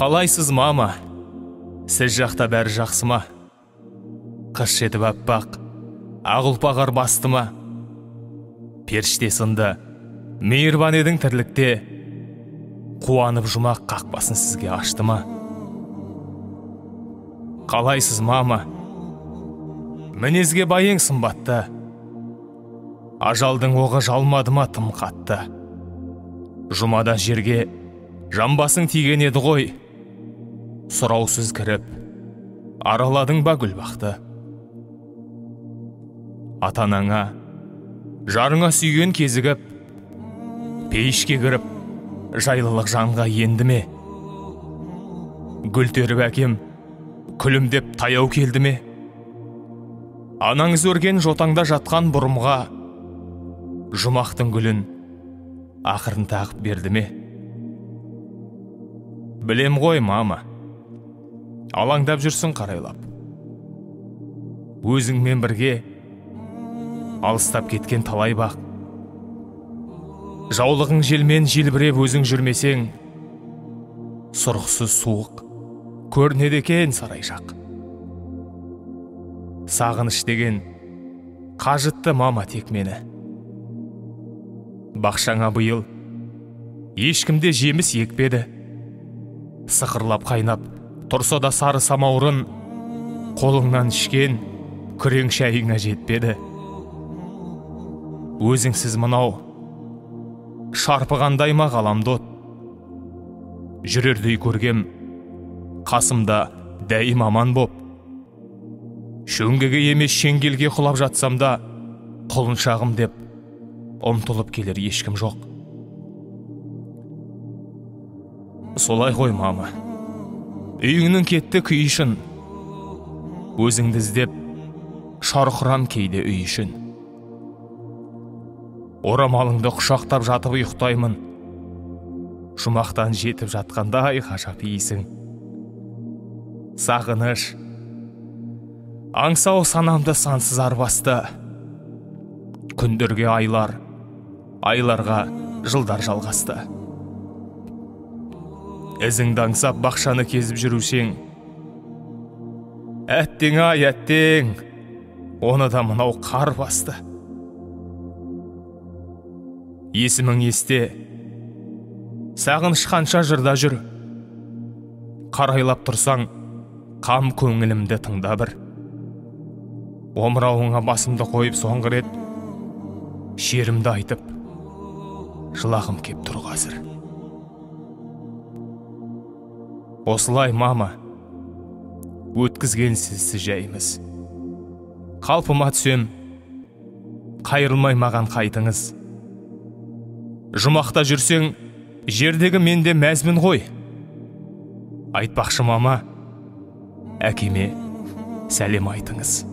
Қалайсыз, мама? Сіз жақта бәрі жақсы ма? Қыс жетіп аппақ, ақ ұлпа қар басты ма? Періште сынды, мейірбан едің тірлікте, қуанып жұмақ қақпасын сізге ашты ма? Қалайсыз, мама? Мінезге байың сымбатты, ажалдың оғы жалмады ма тым қатты? Жұмада жерге жамбасың тиген еді ғой, сұраусыз кіріп, араладың ба гүлбақты? Ата-анаңа, жарыңа сүйген кезігіп, пейішке кіріп, жайлылық жанға енді ме? Гүл теріп әкем, күлімдеп таяу келді ме? Анаңыз өрген жотаңда жатқан бұрымға жұмақтың гүлін ақырын тағып берді ме? Білем ғой, мама, алаңдап жүрсің қарайлап. Өзіңмен бірге алыстап кеткен талай бақ. Жаулығың желмен желбіреп өзің жүрмесең, сұрықсыз суық көрінеді екен сарай жақ. Сағыныш деген қажытты, мама, тек мені. Бақшаңа биыл ешкімде жеміс екпеді. Сықырлап қайнап тұрса да сары самаурын, қолыңнан ішкен күрең шайыңа жетпеді. Өзіңсіз мынау шарпығандай ма ғаламдот? Жүрердей көргем қасымда дәйім аман боп. Шөңгеге емес шеңгелге құлап жатсам да, құлыншағым деп ұмтылып келер ешкім жоқ. Солай ғой, мама, үйіңнің кетті күй үшін, өзіңді іздеп шарқ ұрам кейде үй үшін. Орамалыңды құшақтап жатып ұйықтаймын, жұмақтан жетіп жатқандай ғажап иісің. Сағыныш, аңсау санамды сансыз арбасты. Күндерге айлар, айларға жылдар жалғасты. Ізіңді аңсап бақшаны кезіп жүрушең. Әттең ай, әттең, оны да мынау қар басты. Есімің есте, сағыныш қанша жырда жүр. Қарайлап тұрсаң, қам көңілімді тыңда бір. Омырауыңа басымды қойып соңғы рет шерімді айтып, жылағым кеп тұр қазір. Осылай, мама, өткізген сізсіз жайымыз. Қалпыма түсем, қайырылмай маған қайтыңыз. Жұмақта жүрсең, жердегі менде мәзбін ғой. Айтпақшы, мама, әкеме сәлем айтыңыз.